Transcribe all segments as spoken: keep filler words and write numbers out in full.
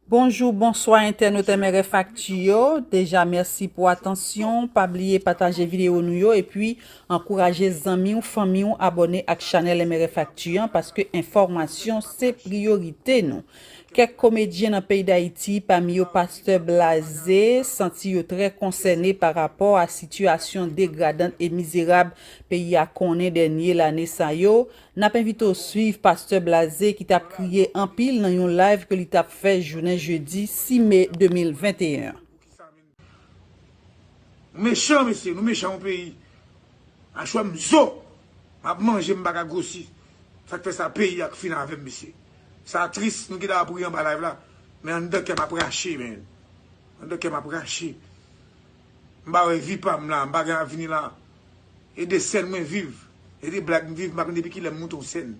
Bonjou, bonswa entènot M R F Actu yo. Deja, mèsi pou atansyon. Pa bliye pataje videyo nou yo epi ankouraje zanmi w, fanmi w abòne ak chanèl M R F Actu an paske enfòmasyon se priyorite nou. Kèk komedyen nan peyi Dayiti, pami yo Pastè Blaze, santi yo trè konsène pa rapò a sitiyasyon degradan e mizerab peyi a konnen dènye lane sa yo. N ap envite w swiv Pastè Blaze ki t ap kriye anpil nan yon live ke li t ap fè jounen jedi sis me de mil venteyen. Nou mechan, mesye, nou mechan yon peyi. Machwè m zo, m ap manje, m pa ka gwosi. Sa k fè sa, peyi a k fin avè m, mesye. Sa tris, nou gentan ap ri anba live la, men anndan kè m ap rache, men. Anndan kè m ap rache. M pa wè vi pa m la, m pa gen avni la. E de sèn mwen viv, e de blag m viv, m pa konn depi kilè m moute yon sèn.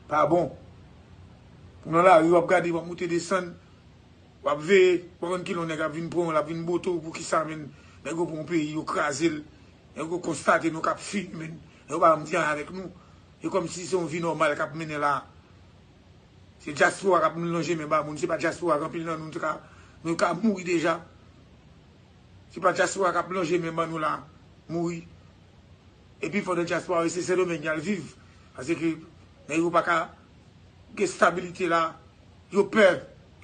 Pa bon. Ou nan lari, w ap gade, w ap moute desann, w ap veye, w ap konn kilè yon nèg ap vin pran w, l ap vin bote w, poukisa, men, nèg yo pran yon peyi, yo kraze l, nèg yo konstate nou k ap fini, men, nèg yo pa janm di anyen avèk nou. E kòmsi se yon vi nòmal k ap mennen la. Se dyaspora k ap lonje men ba moun. Se pa dyaspora k anpil nan nou, nou te ka, nou ka mouri deja. Se pa dyaspora k ap lonje men ban nou la, mouri. Epi fò nan dyaspora yo, se Sendomeng y al viv. Paske nèg yo pa ka gen stabilite la. Yo pè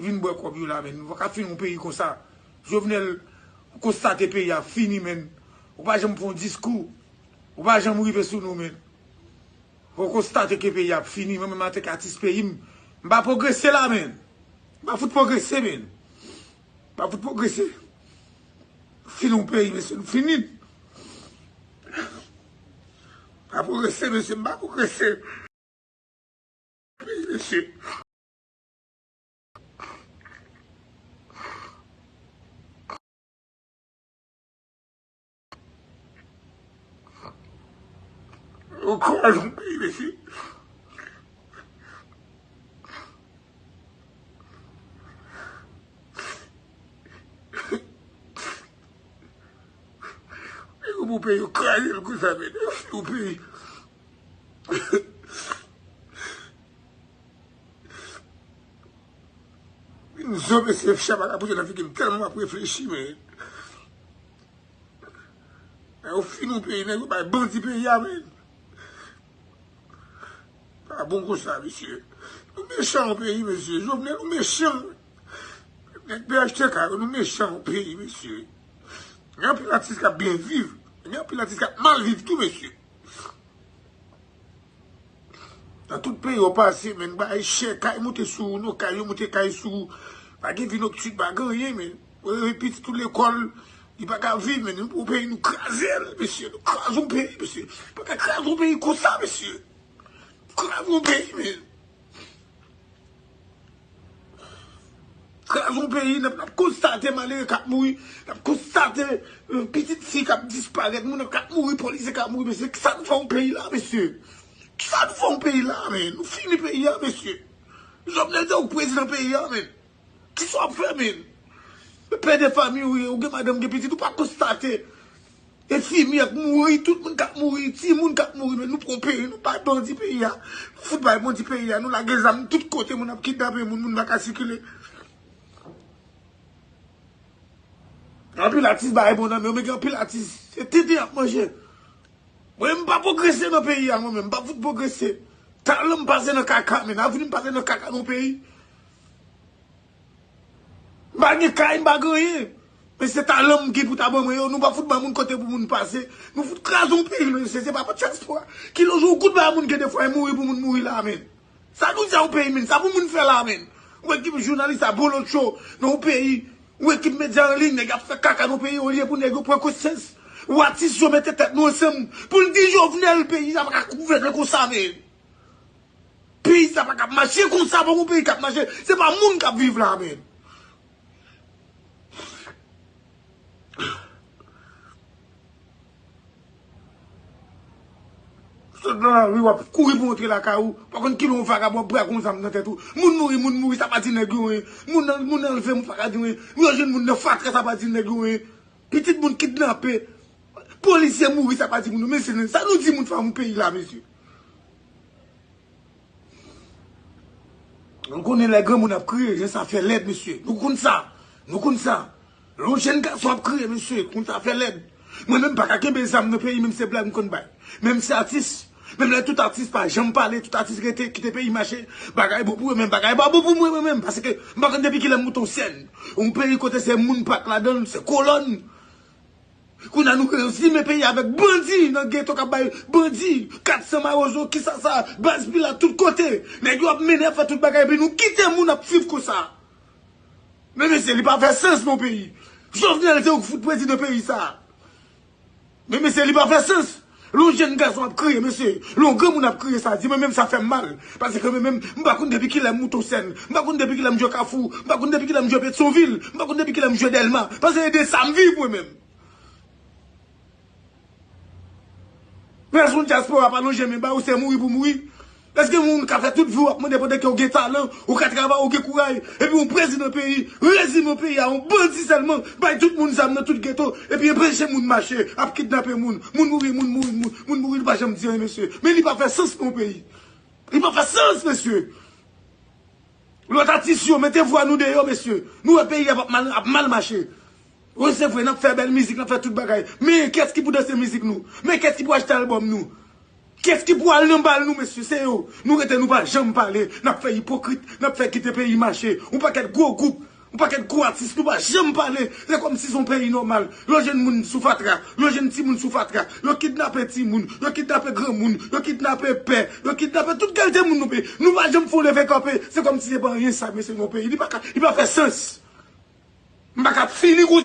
vin bwè kòb yo la, men. Nou pa ka fini yon peyi konsa. Jovenel konstate peyi a fini, men. Ou pa janm fè yon diskou. Ou pa janm rive sou nou, men. Fò w konstate ke peyi a ap fini. Mwen menm antanke atis peyi m, m pa pwogrese la, men. M pa fout pwogrese, men. M pa fout pwogrese. Fini yon peyi, mesye, nou fini. M pa pwogrese, mesye, m pa pwogrese. Peyi, mesye. Yo kraze yon peyi, mesye. Nèg yo pou peyi, yo kraze l konsa, men. Yo fè yon peyi. Vin zo, mesye, chè pa ka poze nan figi m tèlman m ap reflechi, men. Nèg yo fini yon peyi, nèg yo bay bandi peyi a, men. Pa bon konsa, mesye. Nou mechan yon peyi, mesye. Jovenel, nou mechan. Nèg P H T K yo, nou mechan yon peyi, mesye. Gen anpil atis k ap byen viv. Gen anpil atis k ap mal viv tou, mesye. Nan tout peyi w pase, men, bagay chè, kay moute sou ou, non, kay yo moute kay sou ou. Pa gen vi noktìn, pa gen anyen, men. Ou reve pitit ou lekòl, li pa ka viv, men. Nou pran peyi, nou kraze l, mesye. Nou kraze yon peyi, mesye. Pa ka kraze yon peyi konsa, mesye. Kraze yon peyi, men. Kraze yon peyi, n ap, n ap konstate malere k ap mouri, n ap konstate, euh, pitit fi k ap disparèt, moun k ap mouri, polisye k ap mouri, mesye, kisa nou fè yon peyi la, mesye? Kisa nou fè yon peyi la, men? Nou fini peyi a, mesye. Jovenel se ou k prezidan peyi a, men. Kisa w ap fè, men? Pè de fanmi ou ye, ou gen madanm, gen pitit, ou pa konstate. Enfimyè k mouri, tout moun k ap mouri, timoun k ap mouri, men nou pran peyi, nou bay bandi peyi a. Nou fout bay bandi peyi a, nou lage zam tout kote, moun ap kidnape moun, moun pa ka sikile. Anpil atis bagay bon nan men yo, men gen anpil atis, se tenten y ap manje. Mwen menm m pa pwogrese nan peyi a, mwen menm, m pa fout pwogrese. Talan m pase nan kaka, men avni m pase nan kaka nan peyi. M pa gen kay, m pa gen anyen. Men se talan m gen pou ta ban mwen yo. Nou pa fout ban moun kote pou moun pase. Nou fout kraze yon peyi, mesye. Se pa pou dyaspora. Kilè jou ou kout bay moun gen defwa e mouri pou moun mouri la, men. Sa nou di a yon peyi, men. Sa pou moun fè la, men. Yon ekip jounalis a bolotcho nan yon peyi. Yon ekip medya an liy, nèg ap fè kaka nan yon peyi, olye pou nèg yo pran konsyans. Ou atis yo mete tèt nou ansanm. Pou n di Jovenel, peyi sa pa ka gouvène konsa, men. Peyi sa pa ka mache konsa, pa gon peyi k ap mache. Se pa moun k ap viv la, men. Sot nan lari, w ap kouri pou antre lakay ou. Pa konn kilè yon vagabon ap brake yon zam nan tèt ou. Moun mouri, moun mouri, sa pa di nèg yo anyen. Moun, moun anlve, moun pa ka di anyen. Yo jwenn moun nan fatra, sa pa di nèg yo anyen. Pitit moun kidnape. Polisye mouri, sa pa di moun yo. Men se sa nou di moun fè yon peyi la, mesye. Nou konnen lè granmoun ap kriye, jan sa fè lèd, mesye. Nou konn sa. Nou konn sa. Lè yon jèn gason ap kriye, mesye, konn sa fè lèd. Mwen menm pa ka kenbe zam nan peyi, menm se blag m konn bay. Menm se atis. Menm lè tout atis pa janm pale, tout atis rete, kite peyi mache. Bagay bon pou yo, menm bagay pa bon pou mwen, mwen menm. Paske m pa konn depi kilè m moute yon sèn. Yon peyi kote se moun pak ladan l, se kolòn. Kounye a nou rezimen peyi avèk bandi nan geto k ap bay bandi, kat san mawozo, kisa sa, baz pilat tout kote. Nèg yo ap mennen ap fè tout bagay, epi nou kite moun ap viv konsa. Men mesye, li pa fè sans non peyi. Jovenel se ou k fout prezidan peyi sa. Men mesye, li pa fè sans. Lè yon jèn gason ap kriye, mesye, lè yon granmoun ap kriye, sa di mwen menm sa fè m mal. Paske mwen menm, m pa konn depi kilè m moute yon sèn. M pa konn depi kilè m jwe Kafou. M pa konn depi kilè m jwe Petyonvil. M pa konn depi kilè m jwe Dèlma. Paske e de sa m viv mwen menm. Lè yon dyaspora pa lonje men ba ou, se mouri pou mouri. Èske moun ka fè tout vi w ap mande pandan ke w gen talan, ou ka travay, ou gen kouraj, epi yon prezidan peyi, rezimen peyi a yon bandi sèlman, bay tout moun zam nan tout geto, epi anpeche moun mache, ap kidnape moun, moun mouri, moun mouri, moun, moun mouri, li pa janm di anyen, mesye. Men li pa fè sans pou yon peyi. Li pa fè sans, mesye. Lòt atis yo, mete vwa nou deyò, mesye. Nou wè peyi a ap mal, ap mal mache. Wi, se vre, n ap fè bèl mizik, n ap fè tout bagay. Men kiyès ki pou danse mizik nou? Men kiyès ki pou achte albòm nou? Kiyès ki pou al nan bal nou, mesye? Se yo. Nou rete, nou pa janm pale. N ap fè ipokrit, n ap fè kite peyi mache. Yon pakèt gwo gwoup, yon pakèt gwo atis, nou pa janm pale. Se kòmsi se yon peyi nòmal. Yo jwenn moun sou fatra, yo jwenn timoun sou fatra, yo kidnape timoun, yo kidnape granmoun, yo kidnape pè, yo kidnape tout kalite moun nan peyi. Nou pa janm fè yon leve kanpe. Se kòmsi se pa anyen sa, mesye, nan peyi. Li pa ka, li pa fè sans. M pa ka fini konsa.